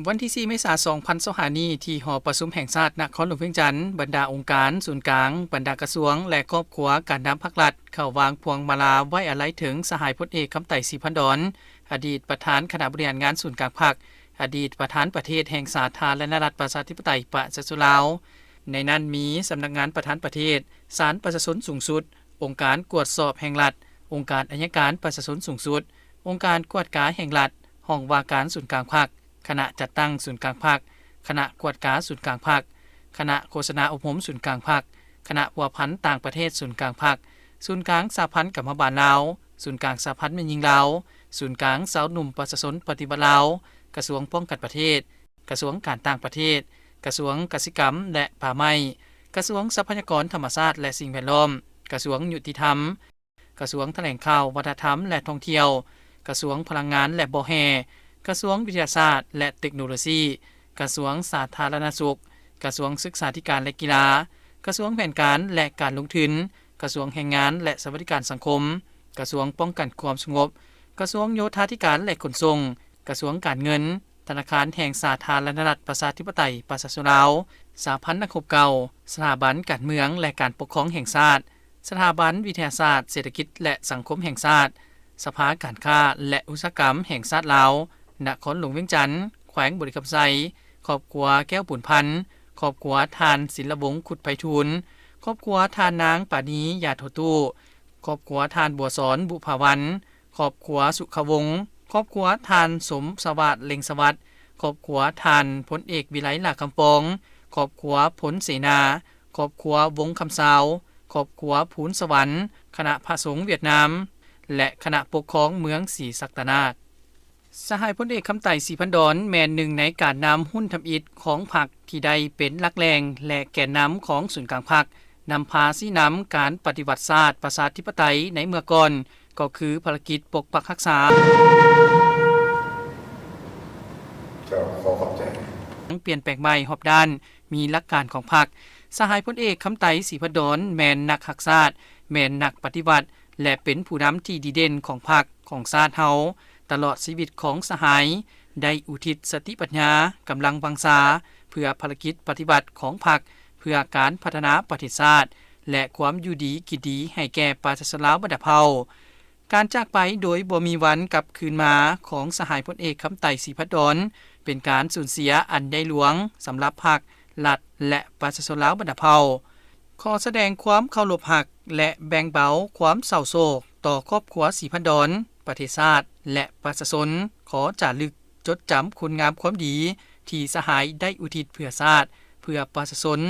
ວັນທີສີ່ ເມສາ ສອງພັນຊາວຫ້ານີ້ ທີ່ຫໍປະຊຸມແຫ່ງຊາດນະຄອນຫຼວງວຽງຈັນ, ບັນດາອົງການສູນກາງ, ບັນດາກະຊວງ ແລະ ຄອບຄົວການນຳພັກລັດ ເຂົ້າວາງພວງມາລາໄວ້ອາໄລເຖິງສະຫາຍພົນເອກ ຄຳໄຕ ສີພັນດອນ, ອະດີດປະທານຄະນະບໍລິຫານງານສູນກາງພັກ, ອະດີດປະທານປະເທດແຫ່ງສາທາລະນະລັດ ປະຊາທິປະໄຕ ປະຊາຊົນລາວ. ໃນນັ້ນມີສຳນັກງານປະທານປະເທດ, ສານປະຊາຊົນສູງສຸດ, ອົງການກວດສອບແຫ່ງລັດ, ອົງການໄອຍະການປະຊາຊົນສູງສຸດ, ອົງການກວດກາແຫ່ງລັດ, ຫ້ອງວ່າການສູນກາງພັກ, ຄະນະຈັດຕັ້ງສູນກາງພັກ, ຄະນະກວດກາສູນກາງພັກ, ຄະນະໂຄສະນາອົບຮົມສູນກາງພັກ, ຄະນະພົວພັນຕ່າງປະເທດສູນກາງພັກ, ສູນກາງສະຫະພັນກຳມະບານລາວ, ສູນກາງສະຫະພັນແມ່ຍິງລາວ, ສູນກາງຊາວໜຸ່ມປະຊາຊົນປະຕິວັດລາວ, ກະຊວງປ້ອງກັນປະເທດ, ກະຊວງການຕ່າງປະເທດ, ກະຊວງກະສິກຳ ແລະ ປ່າໄມ້, ກະຊວງຊັບພະຍາກອນທຳມະຊາດ ແລະ ສິ່ງແວດລ້ອມ, ກະຊວງຍຸຕິທຳ, ກະຊວງຖະແຫຼງຂ່າວ, ວັດທະນະທຳ ແລະ ທ່ອງທ່ຽວ, ກະຊວງພະລັງງານ ແລະ ບໍ່ແຮ່, ກະຊວງວິທະຍາສາດ ແລະ ເຕັກໂນໂລຊີ, ກະຊວງສາທາລະນະສຸກ, ກະຊວງສຶກສາທິການ ແລະ ກິລາ, ກະຊວງແຜນການ ແລະ ການລົງທຶນ, ກະຊວງແຮງງານ ແລະ ສະຫວັດດີການສັງຄົມ, ກະຊວງປ້ອງກັນຄວາມສະຫງົບ, ກະຊວງໂຍທາທິການ ແລະ ຂົນສົ່ງ, ກະຊວງການເງິນ, ທະນາຄານແຫ່ງສາທາລະນະລັດ ປະຊາທິປະໄຕ ປະຊາຊົນລາວ, ສະຫະພັນນັກຮົບເກົ່າ, ສະຖາບັນການເມືອງ ແລະ ການປົກຄອງແຫ່ງຊາດ, ສະຖາບັນວິທະຍາສາດເສດຖະກິດ ແລະ ສັງຄົມແຫ່ງຊາດ, ສະພາການຄ້າ ແລະ ອຸດສາຫະກຳແຫ່ງຊາດລາວ, ນະຄອນຫຼວງວຽງຈັນ, ແຂວງບໍລິຄຳໄຊ, ຄອບຄົວແກ້ວບຸນພັນ, ຄອບຄົວທ່ານ ສິນລະວົງ ຄຸດໄພທູນ, ຄອບຄົວທ່ານນາງ ປານີ ຢາໂທຕູ້, ຄອບຄົວທ່ານ ບົວສອນ ບຸພາວັນ, ຄອບຄົວສຸຂະວົງ, ຄອບຄົວທ່ານ ສົມສະຫວາດ ເລັງສະຫວັດ, ຄອບຄົວທ່ານ ພົນເອກ ວິໄລ ຫຼ້າຄຳປອງ, ຄອບຄົວ ພົນເສນາ, ຄອບຄົວ ວົງຄຳຊາວ, ຄອບຄົວ ພູນສະຫວັນ, ຄະນະພະສົງຫວຽດນາມ ແລະ ຄະນະປົກຄອງເມືອງສີສັດຕະນາກ. ສະຫາຍພົນເອກ ຄຳໄຕ ສີພັນດອນ ແມ່ນໜຶ່ງໃນການນຳຮຸ່ນທຳອິດຂອງພັກ ທີ່ໄດ້ເປັນຫຼັກແຫຼ່ງ ແລະ ແກນນຳຂອງສູນກາງພັກ, ນຳພາຊີ້ນຳການປະຕິວັດຊາດປະຊາທິປະໄຕໃນເມື່ອກ່ອນ, ກໍຄືພາລະກິດປົກປັກຮັກສາ ເຈົ້າ ຂໍຂອບໃຈ ປ່ຽນແປງໃໝ່ຮອບດ້ານ, ມີຫຼັກການຂອງພັກ. ສະຫາຍພົນເອກ ຄຳໄຕ ສີພັນດອນ ແມ່ນນັກຮັກຊາດ, ແມ່ນນັກປະຕິວັດ ແລະ ເປັນຜູ້ນຳທີ່ດີເດັ່ນຂອງພັກ, ຂອງຊາດເຮົາ. ຕະຫຼອດຊີວິດຂອງສະຫາຍ ໄດ້ອຸທິດສະຕິປັນຍາ, ກຳລັງວັງຊາ ເພື່ອພາລະກິດປະຕິວັດຂອງພັກ, ເພື່ອການພັດທະນາປະເທດຊາດ ແລະ ຄວາມຢູ່ດີກິນດີໃຫ້ແກ່ປະຊາຊົນລາວບັນດາເຜົ່າ. ການຈາກໄປໂດຍບໍ່ມີວັນກັບຄືນມາຂອງສະຫາຍພົນເອກ ຄຳໄຕ ສີພັນດອນ ເປັນການສູນເສຍອັນໃຫຍ່ຫຼວງສຳລັບພັກ, ລັດ ແລະ ປະຊາຊົນລາວບັນດາເຜົ່າ. ຂໍສະແດງຄວາມເຄົາລົບຮັກ ແລະ ແບ່ງເບົາຄວາມເສົ້າໂສກຕໍ່ຄອບຄົວສີພັນດອນ, ປະເທດຊາດ ແລະ ປະຊາຊົນ. ຂໍຈາລຶກຈົດຈຳຄຸນງາມຄວາມດີທີ່ສະຫາຍໄດ້ອຸທິດເພື່ອຊາດ, ເພື່ອປະຊາຊົນ.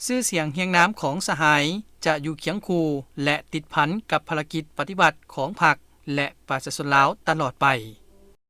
ຊື່ສຽງຮຽງນາມຂອງສະຫາຍຈະຢູ່ຄຽງຄູ່ ແລະ ຕິດພັນກັບພາລະກິດປະຕິວັດຂອງພັກ ແລະ ປະຊາຊົນລາວຕະຫຼອດໄປ.